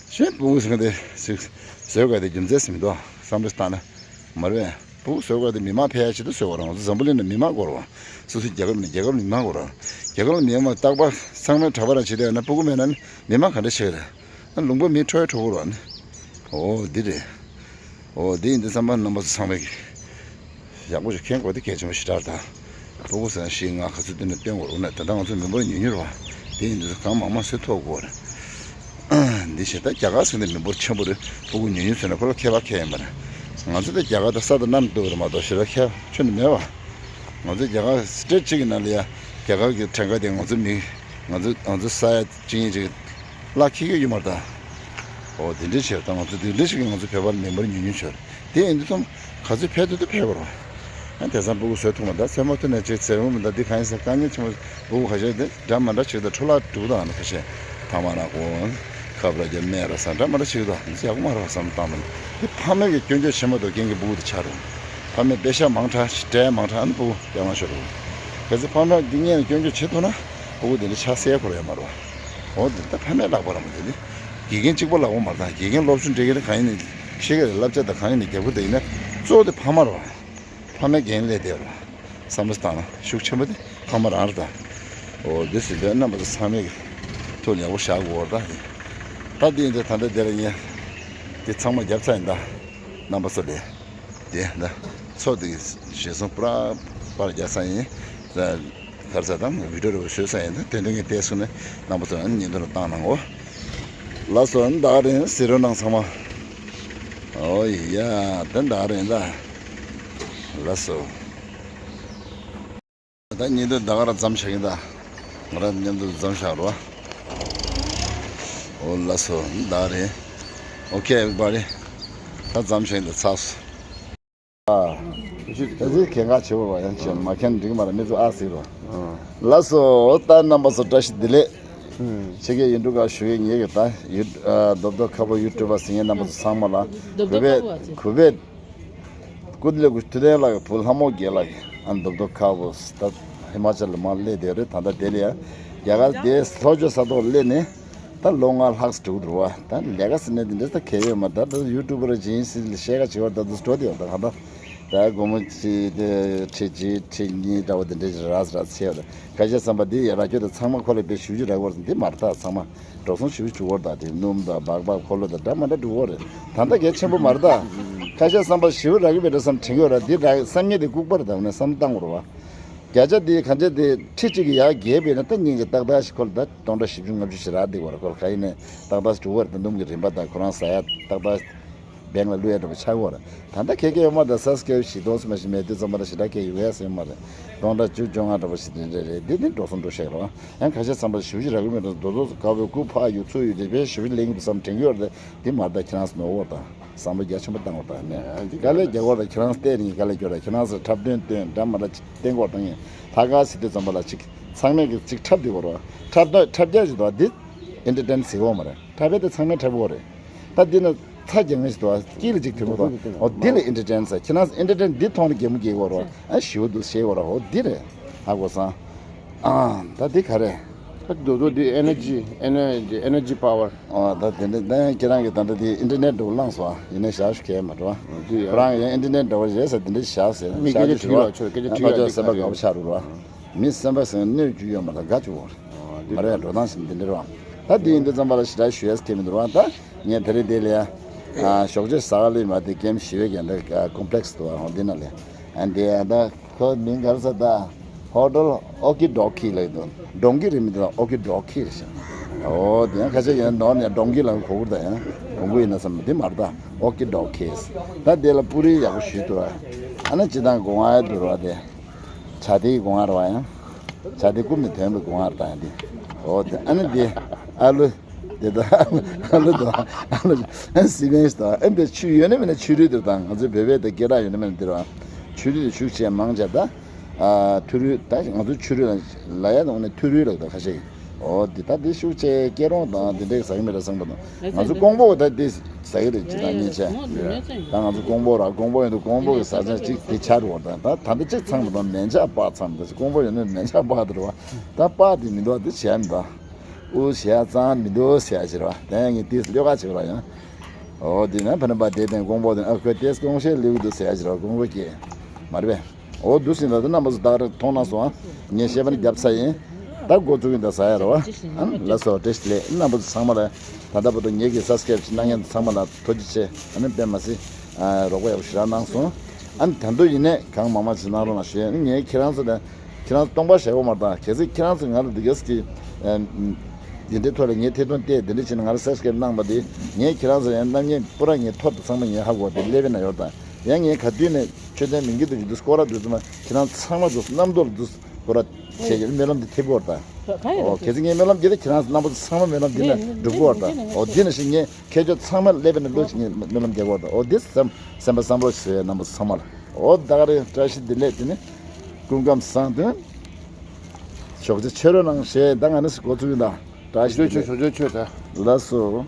གཞན་སྤུ་གུ་ཟེར་མཁན་དེ་ཟིག་བཟོས་དགོས་དེ་རྒྱུ་མཚན་ཟེར་མི་འདུག་ཨ། བསམ་བློ་བཏང་ན། མ་རེད། སྤུ་གུ་བཟོས་དགོས་དེ་མི་མང་ཕལ་ཆེར་དུ་བཟོས་དགོས་རེད། ང་ཚོ་འཛམ་བུ་གླིང་ནང་མི་མང་དགོས་རེད་བ། སོ་སོའི་རྒྱལ་ཁབ་ནས་རྒྱལ་ཁབ་མི་མང་དགོས་རེད། རྒྱལ་ཁབ་ལ་མི་མང་རྟག་པར་ཚང་མས་གྲྭ་པ་རང་བྱེད་བསྡད་ཡོད་ན་སྤུ་གུ་མེད་ན་ནི་མི་མང་ག་འདྲ་བྱེད་རེད། ཨ་ལུང་པ་མི་འཕྲོ་ཡ་འཕྲོ་གི་རེད་བ་ནི། འོ་འདི་རེད། འོ་འདི་ཡིན་དུས་ཙམ་པ་རྣམ་པ་ཚོ་ཚང་མས་ཀྱི་ཡག་པོ་ཞིག་མཁྱེན་དགོས་དེ་གལ་ཆེན་པོ་ཞེ་དྲག་རེད་ད། སྤུ་གུ་ཟེར་ན་ཤི་ང་ག་ཚོད་བཏོན་ན་བཏོན་དགོས་རེད། འོ་ན་ད་ལྟ་ང་ཚོ་མི་འབོར་ཉུང་ཉུང་རེད་བ། དེ་ཡིན་དུས་ཚོད་གང་མང་མང་བཟོས་ཐུབ་དགོས་རེད། འདི་ཞེ་ད་རྒྱ་གར་ཟེར་ནས་མི་འབོར་ཆེན་པོ་རེད། སྤུ་གུ་ཉུང་ཉུང་བཟོས་ན་ཁོ་ལ་ཁྱད་པར་ཁྱད་ཡིན་པ་རེད། ང་ཚོ་ད་རྒྱ་གར་ད་ས་དང་གནམ་འདུག་རེད་མ་གཏོགས་ཞེ་ད་ཁྱད་ཆོད་ནི་མེད་བ། ང་ཚོ་རྒྱ་གར་སི་ཊེ་ཊི་གཅིག་གི་ནང་ལ་ཡ་རྒྱ་གར་གྱི་གྲངས་ཀ་དེ་ང་ཚོ་མི་ང་ཚོ་ང་ཚོ་ས་ཡ་གཅིག་གཉིས་ཅིག་ལ་ཁེ་གེ་ཡོད་མ་རེད་ད། འོ་དེ་འདྲའི་ཕྱིར་ད་ང་ཚོ་དེ་འདྲའི་ཞིག་གིས་ང་ཚོ་བོད་པར་མི་འབོར་ཉུང་ཉུང་ཆགས་རེད། དེ་ཡིན་དུས་ཙམ་ག་ཚོད་ཕེབས་ཐུབ་ཐུབ་ཕེབས་དགོས་རེད། ཨ་དེང་སང་སྤུ་གུ་བཟོ་ཐུབ་མ་ད་ཚོད་མ་ཐུབ་ནས་ཅིག་ཟེར་འོང་མི་ད་འདི་གང་ཡིན་ཟེར་དཀའ་ངལ་ཆེན་པོ་སྤུ་གུ་ཁ་ཤས་དེ་འདྲ་མ་འདྲ་ཅིག་ད་འཕྲོ་བརླག་འགྲོ་གི་འདུག་ཨ་ནི་ཁ་ཤས་ཐ་མག་ར་གོན་ཁབ་ར་རྒྱབ་སྨན་ར་ཟ་འདྲ་མ་འདྲ་ཅིག་འདུག་འདི་ཡག་པོ་མ་རེད་བསམ་བཏང་དང་འདི་ཕ་མས་ཀྱི་སྐྱོན་བརྗོད་བྱེད་མ་གཏོགས་རྐྱེན་གྱིས་སྤུ་གུ་དེ་ཆགས་རུང་། ཕ་མས་པེ་ཤ་མང་དྲགས་སྤྲད་མང་དྲགས་ཨ་ནི་སྤུ་གུ་ཡག་མ་ཤོར་རུང་། གལ་སྲིད་ཕ་མས་འདི་སྔོན་ནས་སྐྱོན་བརྗོད་བྱེད་ཐུབ་ན་སྤུ་གུ་དེ་འདྲ་ཆགས་སའི་ཁོ་ར་ཡོད་མ་རེད་བ། འོ་འདི་ད་ཕ་མའི་ལག་པ་ར་མ་འདི་ནི། དགེ་རྒན་གཅིག་པོ་ལག་པ་མ་རེད་ད། དགེ་རྒན་སློབ་སྦྱོང་སྤྲད་མཁན་གང་ཡིན་ནས་ཤེས་ཀྱི་རེད། བསླབ་བྱ་དང་གང་ཡིན་ནས་རྒྱབ་ཀྱི་འདུག་ཡིན་ན་གཙོ་བོ་དེ་ཕ་མ་རེད་བ། ཕ་མའི་འགན་ལས་དེ་རེད་བ། བསམ་བློ་བཏང་ན་ཤུགས་ཆེན་པོ་དེ་ཕ་མ་རང་རེད་ད། འོ་འདི་ཟེར་དུས་རྣམ་པ་ཚོ་ཚང་མས་ཐུགས་ལ་ཡག་པོ་བཞག་དགོས་རེད་ད། ད་འདི་ཡིན་དུས་ད་ལྟ་འདི་ལ་ངས་འདི་ཚང་མ་བརྒྱབ་ཚར་ཡིན་ད། རྣམ་པ་ཚོ་ལས། དེ་ད་ཚོ་དེ་ཞེ་སོང་པུ་ར་པར་རྒྱག་ས་ཡིན། ད་གར་ས་དང་བི་ཌིའོ་རེ་བ་བཟོས་ས་ཡིན། ད་དོན་དོན་གྱི་བལྟས་སོང་ནས་རྣམ་པ་ཚོ་ཡང་ཉིན་དུ་བཏང་གནང་ངོ་། ལགས་སོ། ད་ག་རེད་ཟེར་རོགས་གནང་ཚང་མ། ཨོ་ཡ་ད་ད་ག་རེད་ད། ལགས་སོ། ད་ཉིན་དུ་ད་ག་ར་འཛོམས་བཞག་གིན་ད། ང་རང་མཉམ་དུ་འཛོམས་བཞག་རོགས། ཨོ་ལགས་སོ། ད་ག་རེད། Okay everybody. ད་འཛོམས་བཞག་གིན་ད་ཚར་སོང་། ཨ། ད་ཅི་གལ་འགངས་ཆེ་བོ་བ་ཡང་ཆེ་མ་མཁྱེན་འགྲིག་མ་རེད། མི་ཚོ་ཨ་ཟེར་རོ། ལགས་སོ། ད་རྣམ་པ་ཚོ་བཀྲ་ཤིས་བདེ་ལེགས། ཕྱི་རྒྱལ་ཡུལ་གྲུ་ཁག་བཞུགས་ཡོད་ངེད་ཀྱི་ད་ཡུ་ཨ་རྡོབ་རྡོབ་ཁ་པོ་ཡུ་ཊུབ་པ་ཟེར་མཁན་རྣམ་པ་ཚོ་ཚང་མ་ལ་གུས་པས་གུས་པས་སྐུ་ལས་སྐུ་ཐུབ་བསྟན་ལགས་ཀྱི་བུ་ལྷ་མོ་རྒྱལ་ལགས་ཀྱི་ཨ་རྡོབ་རྡོབ་ཁ་པོ་ད་ཧི་མ་ཅལ་ལ་མར་སླེབས་བསྡད་རེད། ད་ལྟ་དེ་ལ་ཡ་རྒྱ་གར་དེ་ལྷོ་ཕྱོགས་ས་ཐོག་སླེབས་ནས། ད་ལོ་ལྔ་ལྷག་ཙམ་འགྲོ་གི་རེད་བ། ད་ལས་ཀ་ཟེར་ན་དེ་འདྲ་ད་གལ་ཡོད་མ་རེད། ད་ད་ཡུ་ཊུབ་པར་ཇི་ཡིན་ཟེར་བཤད་ཀ་བྱེད་པར་ད་དུ་འགྲོ་དེ་ཡོད། ད་ག་ད་ད་སྒོར་མོ་གཅིག་དེ་ཁྲི་གཅིག་ཁྲི་གཉིས་འདྲ་བོ་དེ་འདྲ་ཞིག་རག་རག་ཚེ་ཡོད། ཁ་ཤས་བསམ་པ་འདི་ཡ་ར་ཁྱོད་ད་ཚང་མ་ཁོ་ལ་དཔེ་ཞུ་རྒྱུ་རག་གི་ཡོད་རེད། འདི་མ་རེད། ད་ཚང་མ་འགྲོ་སོང་ཞུ་བཅུག་གི་ཡོད། ད་དེ་སྣུམ་དང་སྦག་སྦག་འཁོར་ལོ་དང་འདྲ་མ་འདྲ་འགྲོ་གི་ཡོད་རེད། ད་ལྟ་གལ་ཆེན་པོ་མ་རེད། ད་ཁ་ཤས་བསམ་པ་ཞེ་པོ་རག་གི་མེད་འགྲོ་བསམ་དྲན་གི་ཡོད་རེད། འདི་རག་བསམ་ཉེ་དེ་ལྐུགས་པ་རེད། ད་ནས་བསམ་བློ་བཏང་དགོས་རེད་བ། བརྒྱ་ཆ་དེ་གང་ཆ་དེ་ཁྲི་གཅིག་གི་ཡར་བརྒལ་བས་ན་ད་སྙིང་གི་ཏག་ཏག་ཞིག་ཁོ་ལ་ད་སྟོང་ཕྲག་བཞི་བཅུ་ལྔ་བཅུ་ཞིག་རག་བསྡད་ཡོད་རེད། ཁོ་ལ་ག་ཡིན་ནའི་ཏག་ཏག་ཞིག་འགྲོ་གི་རེད། ད་སྣུམ་གྱི་རིན་པ་དང་ཁོ་རང་ཟ་ཡ་ཏག་ཏག་བེང་ལ་བླུག་ཡ་འདྲ་པོ་ཆགས་ཡོད་རེད། ད་ལྟ་ཁེ་ཁེ་ཡོད་མ་རེད། ད་སབ་སི་ཀེ་རབ་བཞི་སྟོང་ཙམ་མ་ཞིག་མེད་དུས་ཙམ་པ་ལ་ཞེ་དྲག་ཁེ་ཡོད་ཡ་ཟེར་མ་རེད། སྟོང་ཕྲག་བཅུ་བཅོ་ལྔ་འདྲ་པོ་ཞིག་དེ་འདྲ་རེད། འདི་ནི་འགྲོ་སོང་འགྲོ་ཤག་རེད། ཡང་ཁ་ཤས་བསམ་པ་ཞེ་པོ་ཞིག་རག་གི་མེད་འགྲོ། རྡོ་རྡོ་དཀར་པོའི་སྐུ་ཕག་ཡུག་ཚུགས་ཡུག་དེ་དཔེ་ཞེ་པོ་ཞིག་ལེན་གྱི་བསམ་དྲན་གྱི་ཡོད་རེད། འདི་མ་རེད། ད་ཁྱེད་རང་ཚོ་ནོར་བ་དང་བསམ་བློ་རྒྱ་ཆེན་པོ་བཏང་བ་དང་ནས་དཀའ་ལས་རྒྱག་གི་ཡོད་རེད། ཁྱེད་རང་ཚོ་བལྟས་ནས་དཀའ་ལས་རྒྱག་གི་ཡོད་རེད། ཁྱེད་རང་ཚོ་འཁྲབ་སྟོན་སྟོན་འདྲ་མ་འདྲ་ཅིག་བསྟན་གྱི་ཡོད་རེད། ད་ངས་ལྷག་དཀར་ཟེར་དུས་ཙམ་པ་ལ་ཅིག་ཚང་མས་ཀྱི་ཅིག་འཁྲབ་བསྡད་ཀྱི་ཡོད་རེད། འཁྲབ་སྟོན་འཁྲབ་རྒྱག་ཅིག་འདུག་འདི་ཨེན་ཊར་ཊེན་ཟེར་གྱི་ཡོད་མ་རེད། འཁྲབ་པ་དེ་ཚང་མས་འཁྲབ་ཀྱི་ཡོད་རེད། ད་འདི་ན་ཚ་རྒྱག་མཁན་ཞིག་འདུག་དཀྱིལ་ལ་ཅིག་ཐོན་གྱི་འདུག་འོ་འདི་ལ་ཨེན་ཊར་ཊེན་ཟེར། ཁྱེད་རང་ཚོ་ཨེན་ཊར་ཊེན་འདི་མཐོང་ནས་གད་མོ་བགད་ཀྱི་ཡོད་རེད། ཨ་ཞེ་པོ་འདུག་བཤད་ཀྱི་ཡོད་རེད། འོ་འདི་རེད། ཧ་གོ་སོང་། ཨ་ད་འདི་ག་རེ། ད་རྡོ་རྡོ་འདི་ཨེ་ནར་ཇི་ཨེ་ནར་ཇི་ཨེ་ནར་ཇི་པ་ཝར། ཨོ་ད་དེ་འདྲ་ད་ཡང་ཁྱེད་རང་གིས་ད་ལྟ་དེ་ཨིན་ཊར་ནེཊ་འགྲོ་བླངས་སོང་། ཡིན་ནའི་བཞག་ཤོག་གས་མ་འགྲོ། འདི་ཡ། ཁོ་རང་གིས་ཡང་ཨིན་ཊར་ནེཊ་འདྲ་བོ་རེད་ཟེར་དེ་འདྲ་བཞག་ཟེར། མི་སྐད་ཆ་དྲིས་ལ་ཆོག་སྐད་ཆ་དྲིས་ལ་ཁོ་ཚོ་སེམས་པ་དགའ་པོ་ཆགས་འགྲོ་ར། མི་སེམས་པ་ཟེར་ན་སྣོད་བཅུད་ཡོད་མ་རེད། དགའ་བཅུག་གོ། མ་རེད། འགྲོ་སྟངས་ཤིག་འདི་འདྲ་རེད་བ། ད་དེ་ཡིན་དུས་ཙམ་པ་ལ་ཞེ་དྲག་ཞུ་ཡས་ཁེལ་མི་འདུག་ར། ད་ངས་དེ་རིང་དེ་ལ་ཡ་ཞོགས་ཇ་ཟ་ག་སླེབས་མ་དེ་ཀེམ་ཞི་བའི་གན་ད་ཀོམ་པི་ལེགས་སི་འདུག་བ། འོ་འདི་ན་ལས་ཨ་འདི་ཡ་ད། ཁོ་མིང་ག་རེ་ཟེར་ད། ཧོ་ཊེལ་ཨོ་ཀི་ཌོ་ཀི་ལབ་འདུག་འགྲོ་གི་རེད་མི་འདུག་ཨོ་ཀི་ཌོ་ཀི་རེད་ཤག་འོ་དེ་ཡང་ཁ་ཤས་ཡང་ནོར་ནས་འགྲོ་གི་ལབ་གོ་གི་རེད། ད་ཡང་འགྲོ་གི་ཡིན་ན་བསམ་འདི་མ་རེད། ད་ཨོ་ཀི་ཌོ་ཀི་ཟེར། ད་དེ་ལ་པུ་རི་ཡག་པོ་ཞིག་འདུག་ཨ་ནི་སྤྱིར་བཏང་སྒོ་ང་ཡ་འདུག་ར། དེ་ཇ་དེའི་སྒོ་ང་རེད་བ། ཡང་ཇ་དེ་རྐུབ་ནས་ཐོན་པའི་སྒོ་ང་རེད། ད་ཡང་དེ་འོ་དེ་ཨ་ནི་དེ་ཨ་ལུ། དེ་དང་ཨ་ལུ་དང་ཨ་ལུ་ཨ་སི་པན་ཞིག་དང་ཨ་འདི་ཆུ་ཡོད་ན་མེད་ན་ཆུ་རུད་དེ་དང་ང་ཚོའི་བོད་པའི་དེ་སྐད་གྲགས་ཡོད་ན་མེད་ན་དེ་རེད་བ། ཆུ་རུད་དེ་ཤུགས་ཆེ་མང་ཆེ་ད། ཨ་ཐུ་རུད་ད་ང་ཚོ་ཆུ་རུད་ལ་ལ་ཡ་དང་ནི་ཐུ་རུད་ལ་ད་ཁ་ཤས་ཀྱི་འོ་འདི་ད་འདི་ཤུགས་ཆེ་སྐྱེ་རོང་དང་འདི་འདྲའི་ཟ་གི་མེད་ར་བསམ་པ་དང་ང་ཚོ་ཀོང་པོ་ད་འདི་ཟ་གི་རེད། ཅི་ད་ཉེ་ཆེ་ད་ང་ཚོ་ཀོང་པོ་ར་ཀོང་པོ་ཡོད་དུས་ཀོང་པོ་གི་ཟ་ཆ་ཅིག་དེ་ཆར་བ་དང་ད་ད་འདི་ཅིག་ཚང་མ་དང་མན་ཆད་པག་ཚང་མ་ད་ཀོང་པོ་ཡོད་ན་མན་ཆད་པག་དེ་རེད་བ། ད་པག་དེ་མི་འདུག་དེ་བྱས་མི་འདུག་ཨུ་ཞེ་གཙང་མི་འདུག་ཟེར་ཡ་ཞིག་རེད་བ། དེ་ཡང་ངས་ཏིས་ལོས་ཀ་བྱེད་པ་ཡང་། འོ་དེ་ན་ཕ་ནི་པ་དེ་དེང་དགོང་པོ་དེ་ཨ་ཁོས་ཏིས་དགོང་ཤེས་ལེའུ་འདུག་ཟེར་ཡ་ཞིག་རེད་བ། དགོང་པོ་སྐྱེས་མ་རེད་པས། འོ་འདུག་ཟིན་ད་དེ་རྣམ་པ་ཚོ་ད་རེ་མཐོང་གནང་སོང་ཨ། ངས་བཤད་པ་ནི་རྒྱབ་ཚ་ཡིན། ད་འགོ་བཙུགས་ཡིན་ད་ཟ་ཡ་རེད་བ། ཨ་ལགས་སོ་བཀྲ་ཤིས་བདེ་ལེགས། རྣམ་པ་ཚོ་ཚང་མ་ལ་ད་ལྟ་བར་དུ་ངེད་ཀྱི་སབ་སི་ཀེ་རབ་གནང་མཁན་ཚང་མ་ལ་ཐུགས་རྗེ་ཆེ། ཨ་ནི་དཔེ་མ་སྲིད་ཨ་རོགས་པ་ཡག་པོ་ཞེ་དྲག་གནང་སོང་། ཨ་ནི་ད་དུང་ཡིན་ནའི་གང་མང་མང་ཞིག་གནང་རོགས་གནང་ཞུ་ཡ། ངས་ཁྱེད་རང་ཚོ་དང་ཁྱེད་རང་ཚོ་སྟོང་པ་ཞེ་པོ་མ་རེད། ད་གལ་སྲིད་ཁྱེད་རང་ཚོ་ང་ལ་འདི་ག་ཟེར་གྱི་འདི་འདྲའི་ཐོག་ལ་ངས་ཐད་གཏོང་བལྟས་འདི་འདྲ་བྱས་ནས་ང་ལ་སབ་སི་ཀེ་རབ་གནང་པ་དེ་ངས་ཁྱེད་རང་ཚོ་ཡང་རྣམ་གཉིས་པུ་ར་ངས་ཐོར་དུ་ཚང་མ་ངས་ཧ་གོ་དེ་སླེབས་ཡིན་ན་ཡོད། ད་ཡང་ངས་ག་དུས་ནས་མཆོད་རྟེན་མིང་གི་དུ་ཞིག་འདུག་སྐོར་ར་འདུག་ཚང་མ་ཁྱེད་རང་ཚང་མ་འདུག་རྣམ་རྟོག་འདུག་སྐོར་ར་བྱས་ཀྱི་སྨོན་ལམ་འདི་ཐེབས་ཀྱི་ཡོད། ད་ཨོ་གལ་སྲིད་ངས་སྨོན་ལམ་རྒྱག་ད་ཁྱེད་རང་ཚོ་རྣམ་པ་ཚོ་ཚང་མ་སྨོན་ལམ་འདི་ནས་འགྲུབ་ཀྱི་ཡོད། ད་ཨོ་འདི་ནང་བཞིན་ངས་ཁྱེད་ཚོ་ཚང་མ་སླེབས་པ་ནས་བློ་ཅིག་ངས་སྨོན་ལམ་རྒྱག་གི་ཡོད། ད་ཨོ་འདི་སེམས་སེམས་པ་བསམ་བློ་ཞིག་བཟོ་ཡ་རྣམ་པ་ཚོ་ཚང་མ་ལ། ཨོ་ད་ག་རེ་བཀྲ་ཤིས་བདེ་ལེགས། དེ་ནི་སྐུ་ཁམས་བཟང་དོན། ཞོགས་ཇ་མཆོད་རོགས་གནང་ཞེས་ད་ང་ནི་འགོ་ཚུགས་ཡིན། ད་བཀྲ་ཤིས་བདེ་ལེགས། ཞོགས་ཇ་མཆོད་ད། ལགས་སོ།